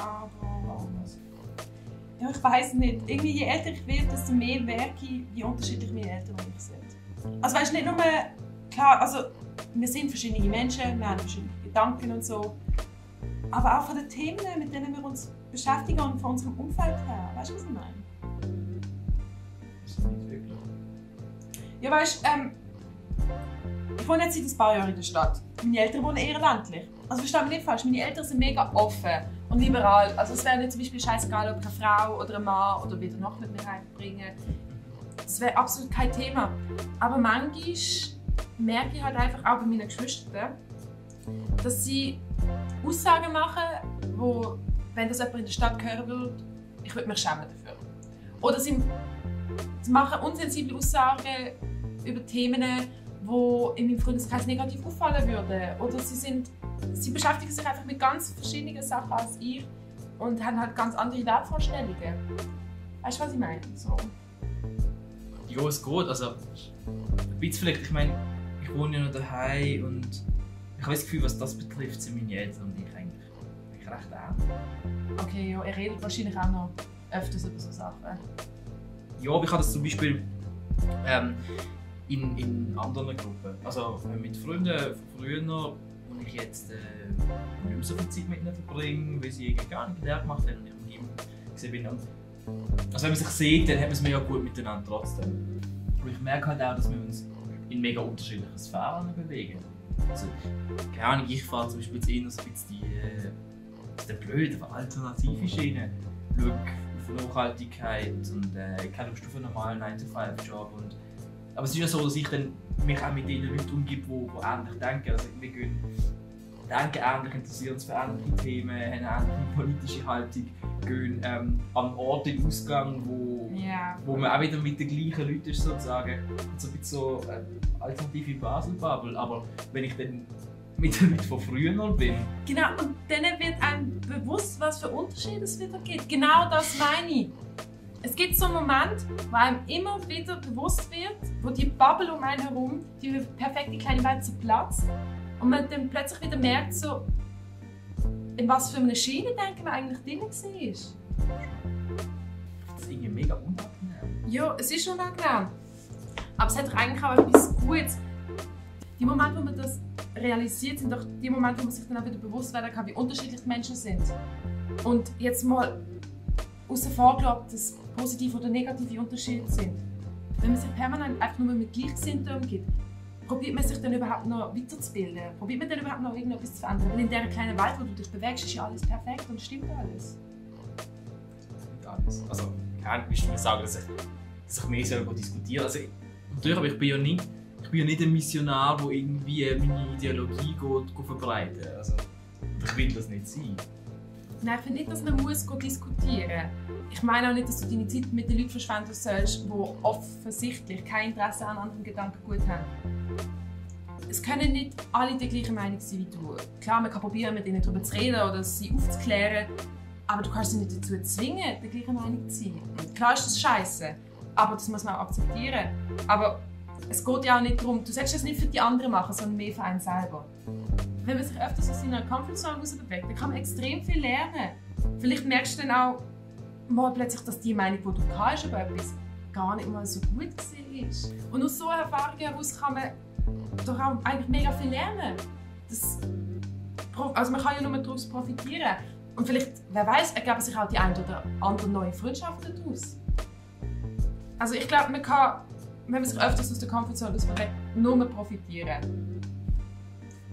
aber... Ja, ich weiss nicht. Irgendwie, je älter ich werde, desto mehr merke ich, wie unterschiedlich meine Eltern und ich sind. Also weißt du, nicht nur... Klar, also wir sind verschiedene Menschen, wir haben verschiedene Gedanken und so. Aber auch von den Themen, mit denen wir uns beschäftigen und von unserem Umfeld her. Weißt du, was ich meine? Das ist nicht wirklich. Ja, weißt du, ich wohne jetzt seit ein paar Jahren in der Stadt. Meine Eltern wohnen eher ländlich. Also versteh mich nicht falsch, meine Eltern sind mega offen und liberal. Also es wäre mir zum Beispiel scheißegal, ob eine Frau oder ein Mann oder wieder noch mit mir heimbringen. Das wäre absolut kein Thema. Aber manchmal merke ich halt einfach auch bei meinen Geschwistern, dass sie Aussagen machen, wo, wenn das jemand in der Stadt hören würde, ich würde mich schämen dafür. Oder sie machen unsensible Aussagen über Themen, die in meinem Freundeskreis negativ auffallen würden. Oder sie beschäftigen sich einfach mit ganz verschiedenen Sachen als ich und haben halt ganz andere Wertvorstellungen. Weißt du, was ich meine? So. Ja, es geht. Also, ein bisschen vielleicht, ich meine, ich wohne ja noch daheim und ich habe das Gefühl, was das betrifft, sind meine Eltern und ich eigentlich recht ähnlich. Okay, ja, ihr redet wahrscheinlich auch noch öfters über so Sachen. Ja, aber ich habe das zum Beispiel in anderen Gruppen. Also mit Freunden von früher, wo ich jetzt nicht mehr so viel Zeit mit ihnen verbringe, weil sie gar nicht Lehre gemacht haben und ich mit ihm gesehen bin. Und also wenn man sich sieht, dann hat man es mega gut miteinander trotzdem. Aber ich merke halt auch, dass wir uns in mega unterschiedlichen Sphären bewegen. Also, keine Ahnung, ich fahre zum Beispiel eher so ein bisschen die blöde, alternative Schiene. Schau auf Nachhaltigkeit und keine Lust auf einen normalen 9-to-5-Job. Aber es ist ja so, dass ich dann mich auch mit den Leuten umgebe, die ähnlich denken. Also wir denken ähnlich, interessieren uns für ähnliche Themen, haben eine ähnliche politische Haltung, gehen an Orte im Ausgang, wo man auch wieder mit den gleichen Leuten ist sozusagen. So ein bisschen so alternative Basel-Bubble. Aber wenn ich dann mit den Leuten von früher bin... Genau, und dann wird einem bewusst, was für Unterschiede es wieder gibt. Genau das meine ich. Es gibt so einen Moment, wo einem immer wieder bewusst wird, wo die Bubble um einen herum, die perfekte kleine Welt zerplatzt. Und man dann plötzlich wieder merkt, so, in was für einer Schiene denken wir eigentlich drin war. Das ist irgendwie mega unangenehm. Ja, es ist unangenehm. Aber es hat doch eigentlich auch etwas Gutes. Die Momente, wo man das realisiert, sind doch die Momente, wo man sich dann auch wieder bewusst werden kann, wie unterschiedlich die Menschen sind. Und jetzt mal außer vor gelassen, dass positive oder negative Unterschiede sind. Wenn man sich permanent einfach nur mit Gleichgesinnten umgibt, probiert man sich dann überhaupt noch weiterzubilden? Probiert man dann überhaupt noch irgendetwas zu verändern? Weil in dieser kleinen Welt, wo du dich bewegst, ist ja alles perfekt und stimmt alles. Nicht alles. Also, keine Ahnung, willst du mir sagen, dass ich mehr selber diskutieren soll? Also, natürlich, aber ich bin ja nicht ein Missionar, der irgendwie meine Ideologie verbreiten will. Also, ich will das nicht sein. Nein, ich finde nicht, dass man diskutieren muss. Ich meine auch nicht, dass du deine Zeit mit den Leuten verschwenden sollst, die offensichtlich kein Interesse an anderen Gedankengut haben. Es können nicht alle die gleiche Meinung sein wie du. Klar, man kann probieren, mit ihnen darüber zu reden oder sie aufzuklären, aber du kannst sie nicht dazu zwingen, die gleiche Meinung zu sein. Und klar ist das scheiße, aber das muss man auch akzeptieren. Aber es geht ja auch nicht darum, du sollst das nicht für die anderen machen, sondern mehr für einen selber. Wenn man sich öfters aus seiner Comfortzone bewegt, dann kann man extrem viel lernen. Vielleicht merkst du dann auch mal plötzlich, dass die Meinung, die du hast über etwas, gar nicht mal so gut war. Und aus so Erfahrungen heraus kann man doch auch eigentlich mega viel lernen. Also man kann ja nur daraus profitieren. Und vielleicht, wer weiß, ergeben sich auch die ein oder andere neue Freundschaften daraus. Also ich glaube, man kann, wenn man sich öfters aus der Comfortzone bewegt, nur profitieren.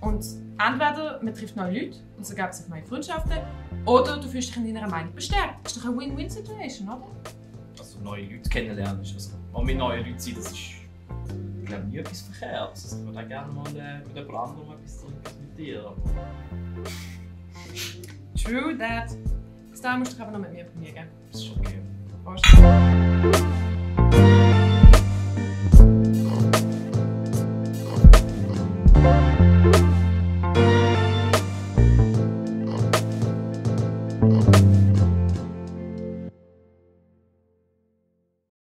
Und entweder man trifft neue Leute und es ergeben sich neue Freundschaften, oder du fühlst dich in deiner Meinung bestärkt. Das ist doch eine Win-Win-Situation, oder? Also neue Leute kennenlernen ist also auch mit neuen Leuten sein, das ist, ich glaube, nie etwas verkehrt. Also ich würde auch gerne mal mit jemand anderem etwas diskutieren. Aber... True that. Bis dahin musst du dich aber noch mit mir vergnügen. Das ist okay. Prost.